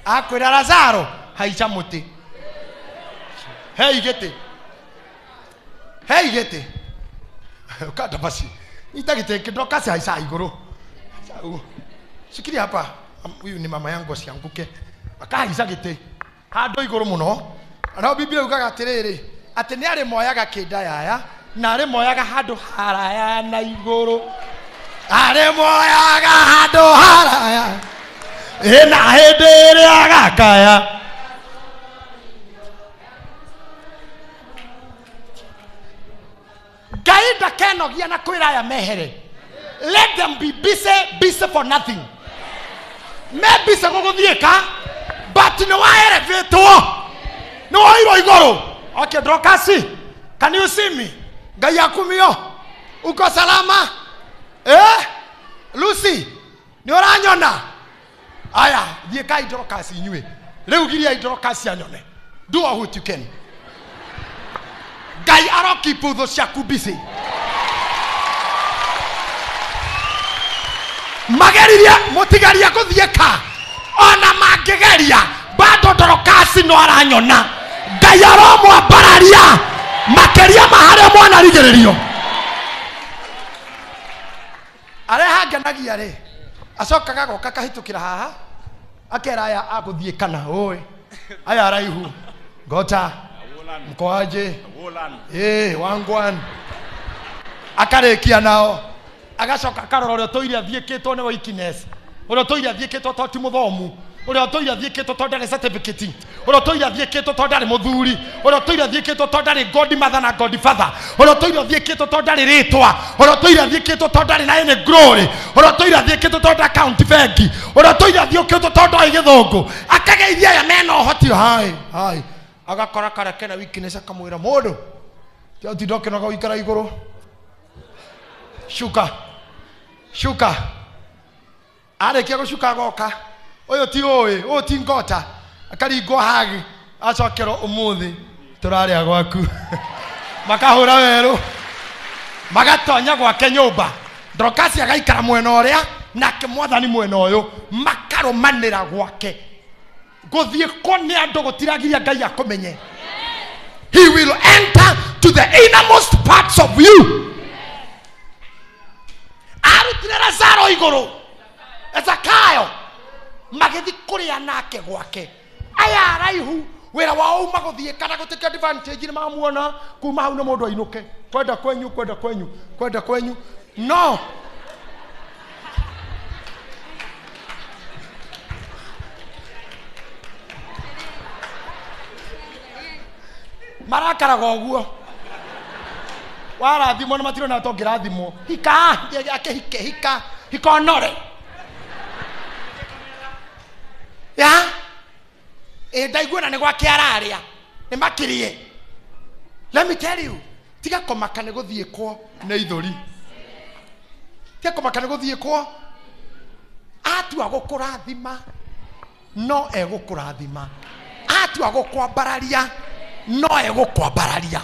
akwĩra Lazaro haica mũtĩ, hei gĩtĩ, hei gĩtĩ, ũkanda basi ita gĩtĩ Dorcas haica igũrũ. Shikilia hapa, huyu ni mama yangu asianguke. Akahaica gĩtĩ handũ igũrũ mũno. Na Biblia yugaga atĩrĩrĩ, atĩ nĩ arĩ moyaga kĩndayaya na arĩ moyaga handũ haraya na igũrũ. Arĩ moyaga handũ haraya ĩna hĩndĩ ĩrĩa agakaya. Ngai ndakenogia na kwĩra aya mehere. Let them be busy, busy for nothing. Me busy gũgũthiĩka, but nĩ waerevetwo, nĩ woirwo igũrũ. Okay, Dorcas, can you see me? Ngai akumio, uko salama? Lucy, nĩ ũranyona? Aya, thiĩ kai Dorcas inyuĩ. Rĩu giria Dorcas anyone. Do what you can. Ngai arokeep thũ ciaku busy. Mageririe mũtigerie gũthiĩka, ona mangĩgeria bado Dorcas no aranyona. Ngai aromwambararia makĩria ma harĩa mwanarigĩrĩrio. Arĩa hangenagia rĩ, acokaga agoka akahĩtũkĩra haha akera aya agũthiĩ kana ũĩ aya araihu ngota mkoaje wangwan, akarĩkia nao agacoka akarora ũrĩa ũtũire athiĩkĩtwo nĩ weakness, ũrĩa ũtũire athiĩkĩtwo tondũ ti mũthomu, ũrĩa ũtũire athiĩkĩtwo tondũ ndarĩ certificate, ũrĩa ũtũire athiĩkĩtwo tondũ ndarĩ mũthuri, ũrĩa ũtũire athiĩkĩtwo tondũ ndarĩ godmother na godfather, ũrĩa ũtũire athiĩkĩtwo tondũ ndarĩ rĩtwa, ũrĩa ũtũire athiĩkĩtwo tondũ ndarĩ na any glory, ũrĩa ũtũire athiĩkĩtwo tondũ account bengi, ũrĩa ũtũire athiĩkĩtwo tondũ ndoĩ gĩthũngũ, akageithia aya mena ũhoti hai hai, agakora karĩa kena weakness akamwĩra mũndũ ũtinda ũkĩnoga ũikara igũrũ, shuka shuka. Arĩkia gũcuka agoka, ũyũ ti ũĩ, ũyũ ti ngota, akaringwo hagi, acokerwo ũmũthĩ tũrarĩa gwaku. Makahũra werũ, magatonya gwake nyũmba. Dorcas agaikara mwena ũrĩa nake mwathani mwena ũyũ, makarũmanĩra gwake. Gũthiĩ kũ nĩ andũ gũtiragiria Ngai akũmenye. He will enter to the innermost parts of you. Arutire Lazaro igũrũ, Zakayo magĩthiĩ kũrĩa nake gwake. Aya araihu wĩra wao uma gũthiĩ kana gũtĩka advantage nĩ mamuona kuma hau na mũndũ ainũke, kwenda kwenyu, kwenda kwenyu, kwenda kwenyu. No marakaraga ũguo, warathimwo na matirona ta ũngĩrathimwo. Hika akĩhike, hika hika onore ya ndaigua na nĩ gwake ararĩa nĩ makĩrie. Let me tell you, tiga kũmaka nĩ gũthiĩkwo nĩ ithũri, tiga kũmaka nĩ gũthiĩkwo. Atua gũkũrathima no egũkũrathima, atua gũkwambararia no egũkwambararia.